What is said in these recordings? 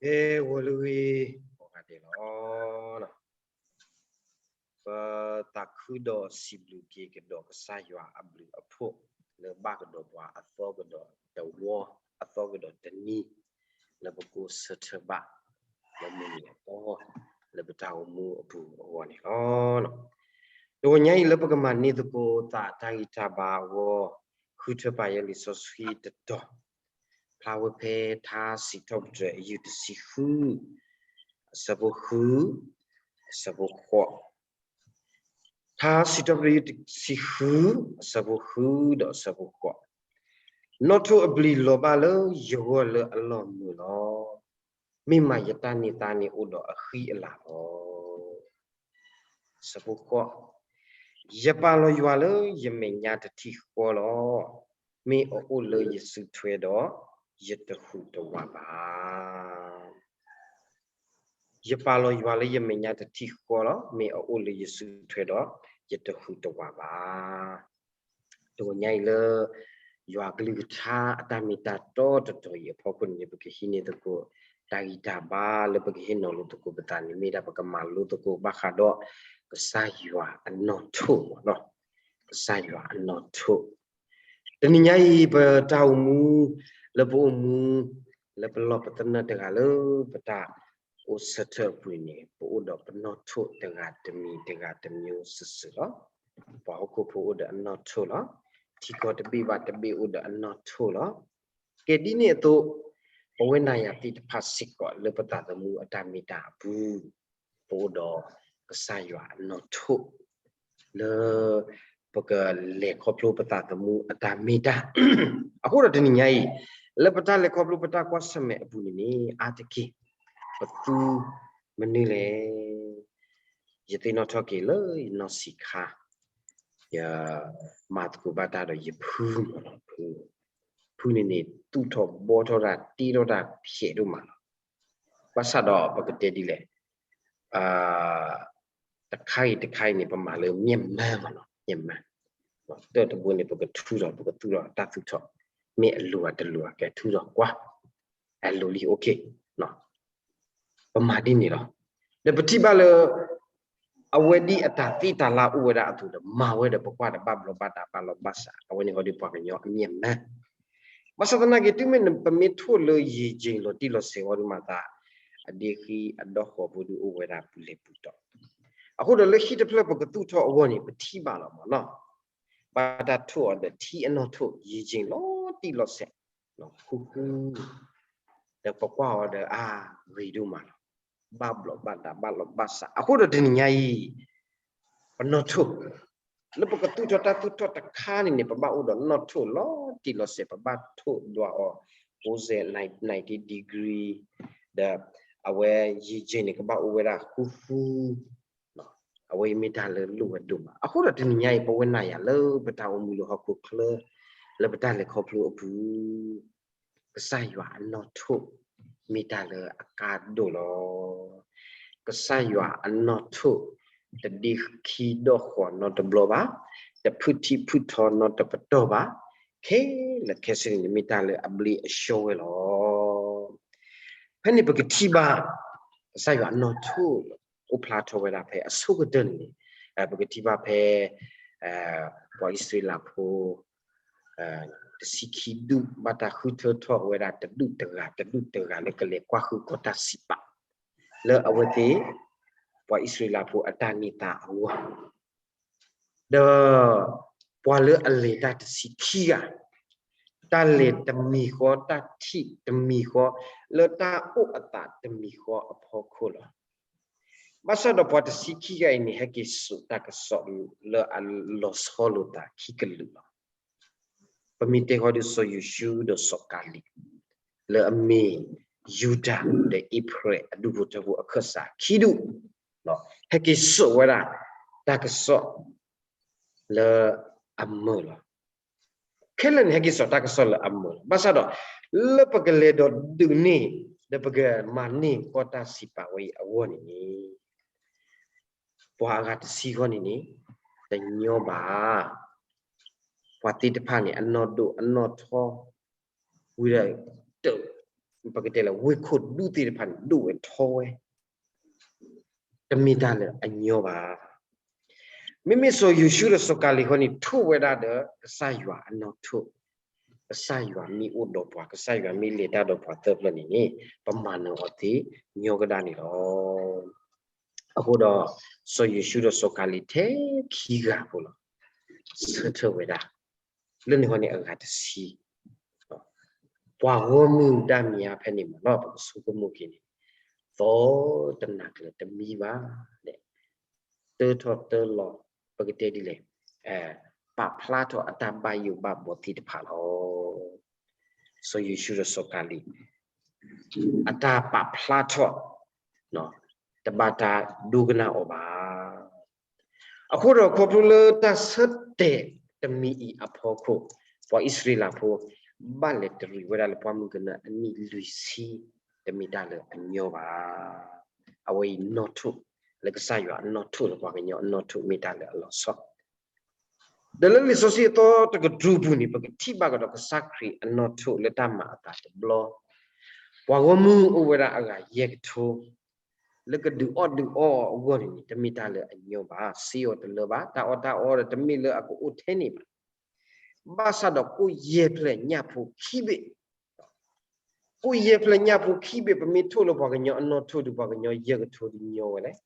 အဲ ဝီၤလၢဂ့ၤ ကိးဂၤဒဲးလီၤ. ပသးခုဒီးစံးဘျုးက့ၤကဒီးကစၢ်ယွၤအဘျုးအဖှိၣ် လၢဘၣ်ကဒီးပှၤအသီကဒီးတဝီ အသီကဒီးတနံၤ လၢပကိးဆၢထၢၣ်ဘၣ် လၢမုၢ်နံၤအသီ လၢပတၢ်အိၣ်မူအပူၤအဂီၢ်န့ၣ်လီၤ. တဂီၤညါအံၤလၢပကမၤန့ၢ်သကိးသးတၢ်ဂံၢ်တၢ်ဘါအဂီၢ် ဃုထၢပာ်ယဲလံာ်စီဆှံတတီၤ ဖျါဝဲဖဲထါစံးထီၣ်ပတြၢၤအယုၢ်တဆံဃု အဆၢဖိဃု အဆၢဖိဃိး, ထါစံးထီၣ်ပတြၢၤအယုၢ်တဆံဃု အဆၢဖိဃုဒီးအဆၢဖိဃိး, နီၣ်ထိၣ်အဘျံးလီၤဘၣ်လၢယဂီၢ်လၢအလီၢ်မုာ်လီၤ. မ့ၢ်မးယတၢ်န့ၢ်သါန့ၣ်အိၣ်ဒီးအဃံအလၤလီၤ. အဆၢဖိဃိး, ယပာ်လီၤယွၤလၢယမဲာ်ညါတထံၣ်ဃီလီၤ. မ့ၢ်အအိၣ်လၢယစုထွဲဒီး ယတဟူးတဝးဘၣ်. ယပာ်လီၤယွၤလၢယမဲာ်ညါတထံၣ်ဃီလီၤ. မ့ၢ်အအိၣ်လၢယစုထွဲဒီး ယတဟူးတဝးဘၣ်. တဂီၤညါအံၤလၢ ယွၤကလုၢ်ကထါအတၢ်မ့ၢ်တၢ်တီတတီၤအံၤအဖီခိၣ်န့ၣ် ပကဟံးန့ၢ်သကိး တၢ်ဂံၢ်တၢ်ဘါလၢပကဟ့ၣ်နီၤလိသကိးပသးန့ၣ် မ့ၢ်ဒၣ်ပကမၤလိသကိးဘၣ်ဃးဒီး ကစၢ်ယွၤအနီၣ်ထိၣ်လီၤ. ကစၢ်ယွၤအနီၣ်ထိၣ် တနံၤညါအံၤ ပတၢ်အိၣ်မူ လၢပအိၣ်မူ လၢပလီၢ်ပသနၢၣ်တဂၤလၢပတၢ်အိၣ်ဆၢထၢၣ်အပူၤန့ၣ် ပအိၣ်ဒီးပနီၣ်ထိၣ်တဂၤတမံၤတဂၤတမျိုးစုာ်စုာ်လီၤ. ပှၤဟီၣ်ခိၣ်ဖိအိၣ်ဒီးအနီၣ်ထိၣ်လီၤ. ထံကီၢ်တဘ့ၣ်ဘၣ်တဘ့ၣ်အိၣ်ဒီးအနီၣ်ထိၣ်လီၤ. ကဲဒ်န့ၣ်အသိး ပဝဲနၤယၤသ့ၣ်တဖၣ်စ့ၢ်ကီးလၢပသးသမူအတၢ်မ့ၢ်တၢ်အပူၤ ပအိၣ်ဒီးကစၢ်ယွၤအနီၣ်ထိၣ် လၢ ပကလဲၤခီဖျိပသးသမူအတၢ်မ့ၢ်တၢ် အဃိဒီးတနံၤညါအံၤ လၢပတၢ်လဲၤခီဖျိပတၢ်ကွၢ်ဆၢၣ်မဲာ်အပူၤန့ၣ်န့ၣ် အါတက့ၢ် ပသူမနုၤလဲၣ်. ယသ့ၣ်နီၣ်ထီၣ်က့ၤလၢယနီၢ်ဆံးခါ ယမၤသကိးဘၣ်တၢ်ဒီးယဖုမးလီၤ. ဖု ဖုန့ၣ်န့ၣ် သူၣ်ထီၣ်ဘှီထီၣ်တၢ် တ့ထီၣ်တၢ်ဖျဲးဒိၣ်မးလီၤ. ဘၣ်ဆၣ်ဒီးပကတဲဒ်လဲၣ် တခါအံၤတခါအံၤန့ၣ် ပမၤလၢ မျက်မှန် မးလီၤ, မျက်မှန်. တၢၢ်တဘိန့ၣ် ပကထူဒီး ပကသူၣ်ဒီးတၢ်သူၣ်ထီၣ်, မ့ၢ်အလိၤဧါတလိၤဧါ ကဲထူဒီးကွၢ်, အလိၤလံ OK. ပမၤဒ်န့ၣ်လီၤ. ဒီးပထံၣ်ဘၣ်လၢ အဝဲဒ်အတၢ်သ့တၢ်လၢ်အိၣ်ဝဲဒၣ်အသိးဒီး မၤဝဲဒီးပကွၢ်ဒီးဘၣ်ဘျီးဘၣ်ဒါဘၣ်လီၤဘၣ်စး, အဝဲန့ၣ်ဃီဒီးပှၤကညီအမျက်မှန်. ဘၣ်ဆၣ်သနာ်က့ တုၤမ့ၢ်ပမ့ၢ်ထိၣ်လၢယံာ်ယံာ်လီၤတံၢ်လီၤဆဲးဝံၤဒုးမၤသး အဒ့ဃံအဒီဃီၤဖိဒုးအိၣ်ဝဲဒၣ်ပူၤလဲၤပူၤတီၤ. အဃိဒီးလၢဟံၣ်တဖျၢၣ်ပကသူၣ်ထီၣ်အဂီၢ်န့ၣ် ပထံၣ်ဘၣ်လီၤမးနီၤ. ဘၣ်တၢ်ထိၣ်အီၤဒီးထံအနီၢ်ထိၣ် ယံာ်ယံာ်လီၤတံၢ်လီၤဆဲး ဃူဃူ ဒီးပကွၢ်အီၤဒီးအါဂ့ၤဒိၣ်မးလီၤ. ဘၣ်ဘျီးဘၣ်ဒါဘၣ်လီၤဘၣ်စး. အဃိဒီးတနံၤညါအံၤ ပနီၢ်ထိၣ် လၢပကသူၣ်ထီၣ်တၢ်သူၣ်ထီၣ်တခါန့ၣ်န့ၣ် ပဘၣ်အိၣ်ဒီးနီၢ်ထိၣ်လီၤတံၢ်လီၤဆဲး, ပဘၣ်ထိၣ်ဒွးအီၤ ကိးစဲး ninety degree ဒီးအဝဲယံာ်ယံာ်န့ၣ် ကဘၣ်အိၣ်ဝဲဒၣ်ဃူဃူ အဝဲအံၤမ့ၢ်တၢ်လၢလိၣ်ဝဲဒိၣ်မး. အဃိဒီးတနံၤညါအံၤ ပဝဲနၤယၤလၢပတၢ်အိၣ်မူလၢဟီၣ်ခိၣ်ချၢ လၢပတၢ်လဲၤခီဖျိအပူၤ ကစၢ်ယွၤအနီၢ်ထိၣ် မ့ၢ်တၢ်လၢအကါဒိၣ်လီၤ. ကစၢ်ယွၤအနီၢ်ထိၣ် တဒ့ခံဒီဃီၤနီတဘျီဘၣ်, တဖုၣ်ထံဖုၣ်ထီနီတပတီၢ်ဘၣ်, ခဲလၢာ်ခဲဆ့န့ၣ် မ့ၢ်တၢ်လၢအဘျ့အဆှီဝဲလီၤ. ဖဲန့ၣ်ပကထံၣ်ဘၣ် ကစၢ်ယွၤအနီၢ်ထိၣ် အိၣ်ဖျါထီၣ်ဝဲဒၣ်ဖဲအဆိကတၢၢ်န့ၣ် ပကထံၣ်ဘၣ်ဖဲ ပှၤအံၣ်စရ့လးဖိ တဆံခံဒူၣ် ဘၣ်တၢ်ဃုထၢထီၣ်ဝဲဒၣ်တဒူၣ်တဂၤ တဒူၣ်တဂၤလၢကလဲၤကွၢ်ဃုကီၢ်တၢ်စံးပာ် လၢအဝဲသ့ၣ် ပှၤအံၣ်စရ့လးဖိအတၢ်န့ၢ်သါအဂီၢ် ဒီး ပှၤလၢအလဲၤတၢ်တဆံခံဂၤ တၢ်လဲၤတမံၤဃီ တၢ်ထံၣ်တမံၤဃီ လၢတၢ်အိၣ်အသးတမံၤဃီအဖီခိၣ်လီၤ. ဘၣ်ဆၣ်ဒီးပှၤတဆံခံဂၤအံၤန့ၣ် ဟဲက့ၤစိာ်တၢ်ကစီၣ်လၢအလီၤဆီလိာ်သးခံကလုာ်လီၤ. ပမ့ၢ်တဲဃီဒီးစီၤယိၤၡူဒီးစီၤကၤလံး လၢအမ့ၢ်ယူဒၤဒီးအ့ဖရဲၣ်အဒူၣ်ဖိထၢဖိအခၢၣ်စးခံဒူၣ် ဟဲက့ၤစိာ်ဝဲဒၣ် တၢ်ကစီၣ် လၢအမုာ်လီၤ. ခဲလၢာ်န့ၣ် ဟဲက့ၤစိာ်တၢ်ကစီၣ်လၢအမုာ်လီၤ. ဘၣ်ဆၣ်ဒီး လၢပကလဲၤဒီးဒုးန့ၢ် ဒီးပကမၤန့ၢ်ကီၢ်တၢ်စံးပာ်ဝဲအံၤအဂီၢ်န့ၣ်န့ၣ် ပှၤအဂၤတဆံဃီန့ၣ်န့ၣ် တညီဘၣ်. ပှၤသ့ၣ်တဖၣ်န့ၣ် အနီၢ်ဒိၣ်အနီၢ်ထီ, ဝံၤဒီး ပကတဲလၢ ဝ့ၢ်ခိၣ်ဒူသ့ၣ်တဖၣ်န့ၣ် ဒိၣ်ဝဲထီဝဲ, တမ့ၢ်တၢ်လၢအညီဘၣ်. မ့မ့ၢ်စီၤယိၤၡူဒီးစီၤကၤလံးဃီန့ၣ် ထိၣ်ဝဲဒၣ်ဒီး ကစၢ်ယွၤအနီၢ်ထိၣ်, ကစၢ်ယွၤမ့ၢ်အိၣ်ဒီးပှၤ, ကစၢ်ယွၤမ့ၢ်လဲၤတၢ်ဒီးပှၤသၢဖျၢၣ်န့ၣ်န့ၣ် ပမၤနၢၤအီၤသ့ညီကဒၣ်န့ၣ်လီၤ. အဃိဒီး စီၤယိၤၡူဒီးစီၤကၤလံးထဲခံဂၤဖိလီၤ ဆၢထၢၣ်ဝဲဒၣ်, လၢန့ၣ်ဃီန့ၣ်အဂၤတဆံ, ပှၤဂီၢ်မုၢ်ဒၣ်မံၤအါဖဲန့ၣ်မ့ၢ်နီၤ ပကဆိကမိၣ်က့ၤန့ၣ်, သီတနၤကျၢၤတမံဘၣ်ဒီး တၢထီၣ်တၢလီၤ, ပကတဲဒ်လဲၣ်, ပာ်ဖျါထီၣ်အတၢ်ဘၣ်ယိၣ်ဘၣ်ဘီသ့ၣ်တဖၣ်လီၤ. စီၤယိၤၡူဒီးစီၤကၤလံး အတၢ်ပာ်ဖျါထီၣ် တဘၣ်တၢ်ဒိကနၣ်အီၤဘၣ်. အဃိဒီးခီဖျိလၢတၢ်ဆၢတဲာ်တမံၤအံၤအဖီခိၣ်, ပှၤအံၣ်စရ့လးဖိ ဘၣ်လဲၤတရံးဝဲဒၣ်လၢပှၢ်မုၢ်ကနၢအနံၣ်လွံၢ်ဆံ, တမ့ၢ်တၢ်လၢအညီဘၣ်. အဝဲအံၤနီၢ်ထိၣ်, လၢကစၢ်ယွၤအနီၢ်ထိၣ်လၢပှၤကညီအနီၢ်ထိၣ်မ့ၢ်တၢ်လၢအလီၤဆီ ဒီးလၢလံာ်စီဆှံအသီတကတြူၢ်ပူၤန့ၣ် ပကထံၣ်ဘၣ်ကဒီးကစၢ်ခရံာ်အနီၢ်ထိၣ်လၢတၢ်မၤအသးတဘျီ, ပှၤဂီၢ်မုၢ်အိၣ်ဝဲဒၣ်အဂၤယဲၢ်ကထိ, လၢကဒုးအီၣ်ဒုးအီအဂီၢ်န့ၣ်န့ၣ် တမ့ၢ်တၢ်လၢအညီဘၣ်, စ့အီၤတလၢဘၣ်, တၢ်အီၣ်တၢ်အီဒီးတမ့ၢ်လၢအကအိၣ်ထဲန့ၣ်ဘၣ်. ဘၣ်ဆၣ်ဒီးကိၣ်ယဲၢ်ဖျၢၣ်ညၣ်ဖိခံဘ့ၣ် ကိၣ်ယဲၢ်ဖျၢၣ်ညၣ်ဖိခံဘ့ၣ် ပမ့ၢ်ထိၣ်လၢပှၤကညီအနီၢ်ထိၣ်ဒီး ပှၤကညီယဲၢ်ကထိဒုးညီဝဲလဲၣ်.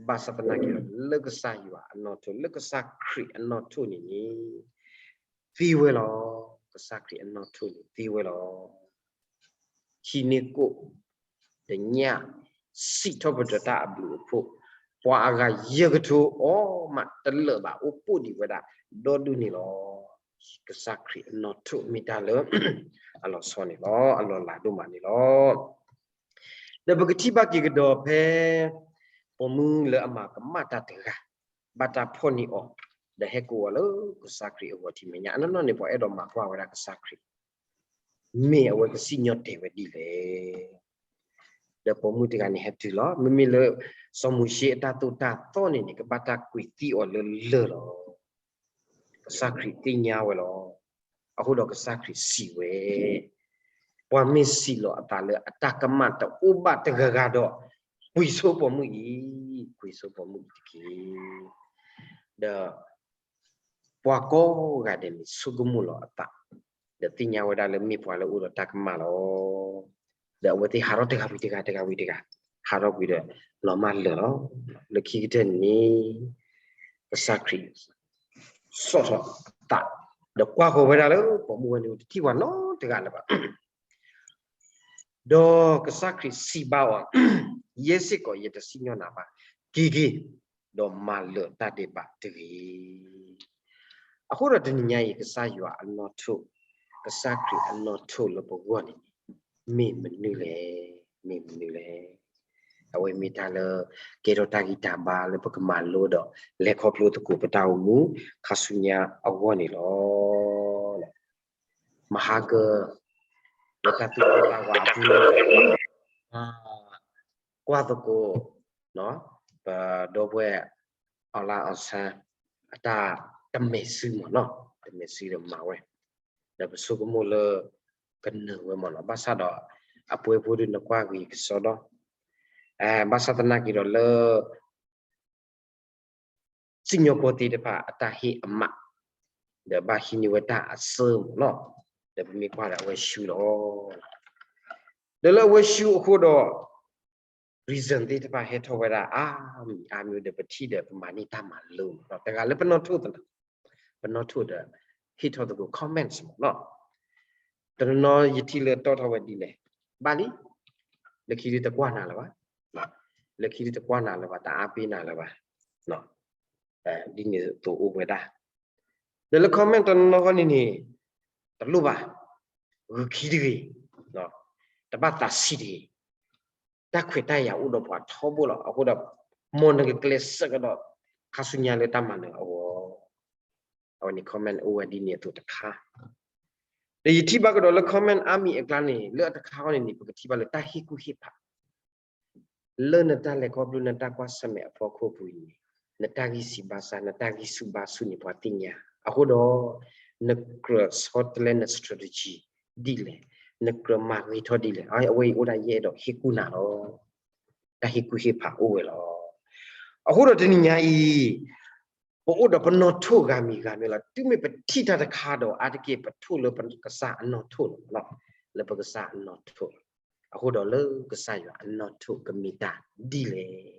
ဘၣ်ဆၣ်သနာ်က့ဒီး လၢကစၢ်ယွၤအနီၢ်ထိၣ်, လၢကစၢ်ခရံာ်အနီၢ်ထိၣ်န့ၣ်န့ၣ် သ့ဝဲလီၤ. ကစၢ်ခရံာ်အနီၢ်ထိၣ်န့ၣ်သ့ဝဲလီၤ. ဟံးန့ၢ်ကိၣ်ဒီးညၣ် စံးထီၣ်ပတြၢၤတၢ်အဘျုးအဖှိၣ်, ပှၤအဂၤယဲၢ်ကထိအီၣ်မးတလၢာ်ဘၣ် အိၣ်ပိာ်ဒံးဝဲဒၣ် ဒီဒူၣ်န့ၣ်လီၤ. ကစၢ်ခရံာ်အနီၢ်ထိၣ်မ့ၢ်တၢ်လၢ အလီၤဆီန့ၣ်လီၤ, အလီၤလးဒိၣ်မးန့ၣ်လီၤ. ဒီးပကထံၣ်ဘၣ်က့ၤကဒီးဖဲ ပိာ်မုၣ်လၢအမၤကမၣ်တၢ်တဂၤ ဘၣ်တၢ်ဖီၣ်န့ၢ်အီၤ, ဒီးဟဲကိးအီၤလၢကစၢ်ခရံာ်အဂီၢ်ထံးမဲာ်ညါ, အနီၢ်နီၢ်န့ၣ် ပှၤအဲၣ်ဒိးမၤကွၢ်ဝဲဒၣ်ကစၢ်ခရံာ် မ့ၢ်အဝဲကစံၣ်ညီၣ်တဲာ်ဝဲဒ်လဲၣ်. ဒီးပိာ်မုၣ်တဂၤန့ၣ်ဟဲတုၤလီၤ. မ့မ့ၢ်လၢ စီၤမိၤၡ့အတၢ်သိၣ်တၢ်သီန့ၣ်န့ၣ် ကဘၣ်တၢ်ကွံာ်သံအီၤလၢလၢၢ်လီၤ. ကစၢ်ခရံာ်သ့ၣ်ညါဝဲလီၤ. အဃိဒီးကစၢ်ခရံာ်စံးဝဲ, ပှၤမ့ၢ်စံးလီၤအသးလၢအတၢ်ကမၣ်တအိၣ်ဘၣ်တဂၤဂၤဒီး, ကွံာ်ဆိပိာ်မုၣ်အံၤ, ကွံာ်ဆိပိာ်မုၣ်အံၤတက့ၢ်. ဒီး ပှၤကိးဂၤဒဲးန့ၣ် ဆိကမိၣ်လီၤအသး, ဒီးသ့ၣ်ညါဝဲဒၣ်လၢမ့ၢ်ပှၤလၢအအိၣ်ဒီးတၢ်ကမၣ်လီၤ. ဒီးအဝဲသ့ၣ်ဟးထီၣ်တဂၤဝံၤတဂၤ တဂၤဝံၤတဂၤ, ဟးထီၣ်ကွံာ်ဒီးလီၤမၢ်လၢာ်လီၤ. လၢခံကတၢၢ်န့ၣ် ကစၢ်ခရံာ် ဆီၣ်ထီၣ်အသး, ဒီးကွၢ်ဃီၤဝဲဒၣ်လၢပိာ်မုၣ်ဝဲန့ၣ် တထံၣ်ပှၤနီတဂၤလၢၤဘၣ်. ဒီးကစၢ်ခရံာ်စံးဘၣ်အီၤ, ယဲစ့ၢ်ကီးယတစံၣ်ညီၣ်နၤဘၣ်, က့ၤက့ၤ, ဒီးမၤလၢာ်တၢ်ဒဲးဘးတဂ့ၤ. အဃိဒီးတနံၤညါအံၤ ကစၢ်ယွၤအနီၣ်ထိၣ်, ကစၢ်ခရံာ်အနီၣ်ထိၣ်လၢပဂီၢ်န့ၣ်န့ၣ် မ့ၢ်မနုၤလဲၣ်, မ့ၢ်မနုၤလဲၣ်. အဝဲမ့ၢ်တၢ်လၢ ကဲထီၣ်တၢ်ဂံၢ်တၢ်ဘါလၢပကမၤလိဒီး လဲၤခီဖျိသကိးပတၢ်အိၣ်မူ ခါဆူညါအဂီၢ်န့ၣ်လီၤ. မဟါကၢ လၢတၢ်သူၣ်က့ၣ်သးဝးအပူၤ ကွၢ်သကိး ပဒီပုၢ်ဝဲၢ် အီလါအီဆါ အတၢ်တမဲာ်စုမ့ၢ်နီၤ, တမဲာ်စုဒီးမၤဝဲ, ဒီးပဆိကမိၣ်လၢ ကနၢၤဝဲမ့ၢ်နီၤ, ဘၣ်ဆၣ်ဒီး အပှဲၤဖိဒုးနကွၢ်ဂ့ၤကစီဒီ, ဘၣ်ဆၣ်သနာ်က့ဒီးလၢ စံၣ်ညီၣ်ကွီၢ်သ့ၣ်တဖၣ်အတၢ်ဟ့ၣ်အမး, ဒီးဘၣ်ဟံးန့ၢ်ဝဲတၢ်အစၢမ့ၢ်နီၤ, ဒီးပမ့ၢ်ကွၢ်ဒီးအဝဲဆူလီၤ. ဒီးလၢအဝဲဆူအဃိဒီး reason သ့ၣ်တဖၣ်ဟဲထီၣ်ဝဲဒၣ်အါမံၤအါမံၤဒီး ပထံၣ်ဒီးပမၤန့ၢ်တၢ်မၤလိမ့ၢ်နီၤ, တဂၤလၢပနီၣ်ထိၣ်သနာ်, ပနီၣ်ထိၣ်ဒီး ဟ့ၣ်ထီၣ်သကိး comments မ့ၢ်နီၤ. တနီၤနီၤယထံၣ်လၢတီၣ်ထီၣ်ဝဲဒ်လဲၣ်, ဘၣ်လံ, လၢခံဒုတကွၢ်နၤလၢၤဘၣ်, လၢခံဒုတကွၢ်နၤလၢၤဘၣ်, တအါပ့ၤနၤလၢၤဘၣ်, ဒ်န့ၣ်သိးအိၣ်ဝဲဒၣ်. ဒီးလၢ comment တနီၤနီၤဃီန့ၣ်န့ၣ် တလိၣ်ဘၣ်, ဂုာ်ခံတဂ့ၤ, တဘၣ်သးဆံးတဂ့ၤ, တၢ်ခွဲးတၢ်ယာ်အိၣ်ဒီးပှၤထီဘိလီၤ. အဃိဒီး မ်နကကျဲးစၢးကဒီး ခါဆူညါလၢတၢ်မၤနၢၤအဂီၢ်, အဝဲန့ၣ် comment အိၣ်ဝဲဒ်န့ၣ်အသိးတခါ. ဒီးယထံၣ်ဘၣ်ကဒီးလၢ comment အါမံၤအကျါန့ၣ် လၢအတခါဃီန့ၣ်န့ၣ် ပကထံၣ်ဘၣ်လၢတၢ်ဟ့ၣ်ကူၣ်ဟ့ၣ်ဖး လၢနတၢ်လဲၤခီဖျိ နတၢ်ကွၢ်ဆၢၣ်မဲာ်အဖီခိၣ်ပူၤအံၤန့ၣ် နတၢ်ဂံၢ်စၢ်ဘါစၢ် နတၢ်ဂံၢ်ဆူၣ်ဘါဆူၣ်န့ၣ် ပှၤသ့ၣ်ညါ. အဃိဒီး နကြၢးဆီတလဲန strategy ဒ်လဲၣ်, နကြၢးမၤဂ့ၤထီၣ်ဒ်လဲၣ်, အဝဲအံၤအိၣ်ဒၣ်ယအဲၣ်ဒိးဟ့ၣ်ကူၣ်နၤလီၤ. တၢ်ဟ့ၣ်ကူၣ်ဟ့ၣ်ဖးအိၣ်ဝဲလီၤ. အဃိဒီးတနံၤညါအံၤ ပအိၣ်ဒီးပနီၣ်ထိၣ်ဂၤမံၤဂၤမံၤလီၤ. တုၤမ့ၢ်ပထံၣ်တၢ်တခါဒီး အါတက့ၢ်ပထိၣ်လၢပကစၢ်အနီၣ်ထိၣ်လီၤ, လၢပကစၢ်အနီၣ်ထိၣ်လီၤ. အဃိဒီးလၢကစၢ်ယွၤအနီၣ်ထိၣ်ကမ့ၢ်တၢ်ဒ်လဲၣ်.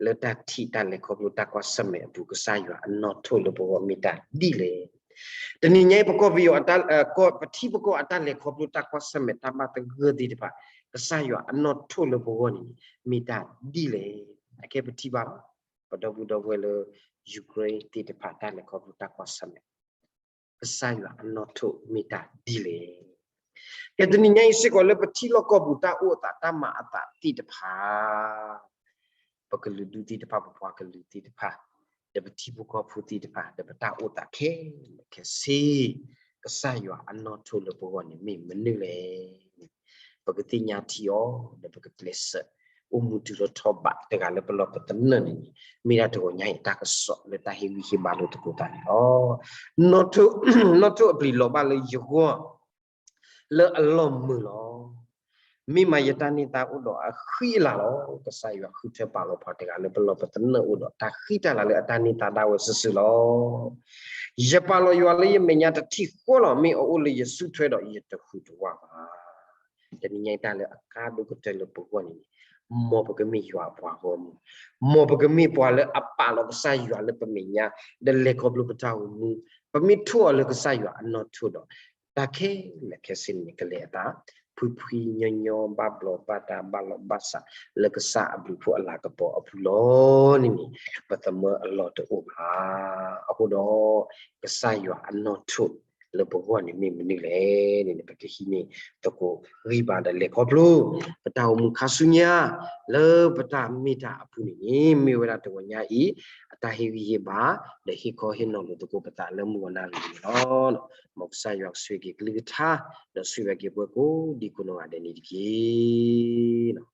လၢတၢ်ထံၣ်တၢ်လဲၤခီဖျိတၢ်ကွၢ်ဆၢၣ်မဲာ်အပူၤ ကစၢ်ယွၤအနီၣ်ထိၣ်လၢပဂီၢ်မ့ၢ်တၢ်ဒ်လဲၣ်. တနံၤညါအံၤ ပကီၢ်ပယီၤ ပထံပကီၢ်အတၢ်လဲၤခီဖျိတၢ်ကွၢ်ဆၢၣ်မဲာ်တၢ်ဘၣ်သဂၢၢ်သ့ၣ်တဖၣ် ကစၢ်ယွၤအနီၣ်ထိၣ်လၢပဂီၢ်န့ၣ် မ့ၢ်တၢ်ဒ်လဲၣ်. အခဲပထံၣ်ဘၣ်လီၤ. ပဒီပုၢ်ဒီဝဲၢ်လၢ Ukraine သ့ၣ်တဖၣ်တၢ်လဲၤခီဖျိတၢ်ကွၢ်ဆၢၣ်မဲာ် ကစၢ်ယွၤအနီၣ်ထိၣ်မ့ၢ်တၢ်ဒ်လဲၣ်. ကဲတနံၤညါအံၤစ့ၢ်ကီးလၢပထံလီၢ်ကီၢ်ပူၤတၢ်အိၣ်အသးတၢ်မၤအသးသ့ၣ်တဖၣ် ပကလုာ်ဒူၣ်သ့ၣ်တဖၣ် ပပှၤကလုာ်သ့ၣ်တဖၣ် ဒီးပထံဖိကီၢ်ဖိသ့ၣ်တဖၣ် ဒီးပတၢ်အိၣ်သးခဲလၢာ်ခဲဆ့ ကစၢ်ယွၤအနီၣ်ထိၣ်လၢပဂီၢ်န့ၣ်မ့ၢ်မနုၤလဲၣ်. ပကသ့ၣ်ညါထံအီၤ ဒီးပကကျဲးစၢး အိၣ်မူတုၤလၢထီၣ်ဘးတဂၤလၢပလီၢ်ပသနၢၣ်န့ၣ်န့ၣ် မ့ၢ်ဒၣ်တဂီၤညါအံၤတၢ်ကစီၣ်လၢတၢ်ဟ့ၣ်ဂံၢ်ဟ့ၣ်ဘါလိာ်သကိးသးန့ၣ်လီၤ. နီၣ်ထိၣ်အပျံၤလီၤဘၣ်လၢယဂီၢ် လၢအလီၢ်မုာ်လီၤ. မ့ၢ်မးယတၢ်န့ၢ်သါအိၣ်ဒီးအဃံအလၤလီၤ. ကစၢ်ယွၤဃုထၢပာ်လီၤပှၤတဂၤလၢပလီၢ်ပသနၢၣ်အိၣ်ဒီးတၢ်ဃံတၢ်လၤလၢအတၢ်န့ၢ်သါဒၣ်ဝဲစုာ်စုာ်လီၤ. ယပာ်လီၤယွၤလၢယမဲာ်ညါတထံၣ်ဃီလီၤ. မ့ၢ်အအိၣ်လၢယစုထွဲဒီးယတဟူးတဝးဘၣ်. တနံၤညါအံၤတၢ်လၢအကါဒိၣ်ကတၢၢ်လၢပဂီၢ်န့ၣ်န့ၣ် မ်ပကမ့ၢ်ယွၤအပှၤဂီၢ်မုၢ်, မ်ပကမ့ၢ်ပှၤလၢအပာ်လီၤကစၢ်ယွၤလၢပမဲာ်ညါ ဒီးလဲၤခီဖျိပတၢ်အိၣ်မူ, ပမ့ၢ်ထိၣ်အီၤလၢကစၢ်ယွၤအနီၣ်ထိၣ်ဒီး တၢ်ခဲလၢာ်ခဲဆ့န့ၣ် ကလဲၤအသး ဖှံဖှံညီညီ ဘၣ်ဘျီးဘၣ်ဒါ ဘၣ်လီၤဘၣ်ဆး လၢကစၢ်အဘျုးဖှိၣ်အလၤကပီၤအပူၤလီၤန့ၣ်န့ၣ် ပသမၢအလီၢ်တအိၣ်ဘၣ်. အဃိဒီး ကစၢ်ယွၤအနီၣ်ထိၣ်လၢပဂီၢ်န့ၣ်မ့ၢ်မနုၤလဲၣ်န့ၣ် ပကဟံးန့ၢ်သကိးဂံၢ်ဘါဒီးလဲၤခီဖျိ ပတၢ်အိၣ်မူခါဆူညါ လၢပတၢ်မ့ၢ်တၢ်အပူၤန့ၣ်န့ၣ် မ့ၢ်ဝဲဒၣ်တဂီၤညါအံၤ အတၢ်ဟ့ၣ်ဂံၢ်ဟ့ၣ်ဘါ ဒီးဟ့ၣ်ခီဟ့ၣ်နီၤလိာ်သကိးပသးလၢမုၢ်ဂီၤနၣ်ရံၣ်န့ၣ်လီၤ. မ်ကစၢ်ယွၤကဆိၣ်ဂ့ၤက့ၤကလုၢ်ကထါ ဒီးဆိၣ်ဂ့ၤဘၣ်က့ၤပှၤကိးဒံကိးနီၢ်ဂၤဒဲးန့ၣ်တက့ၢ်.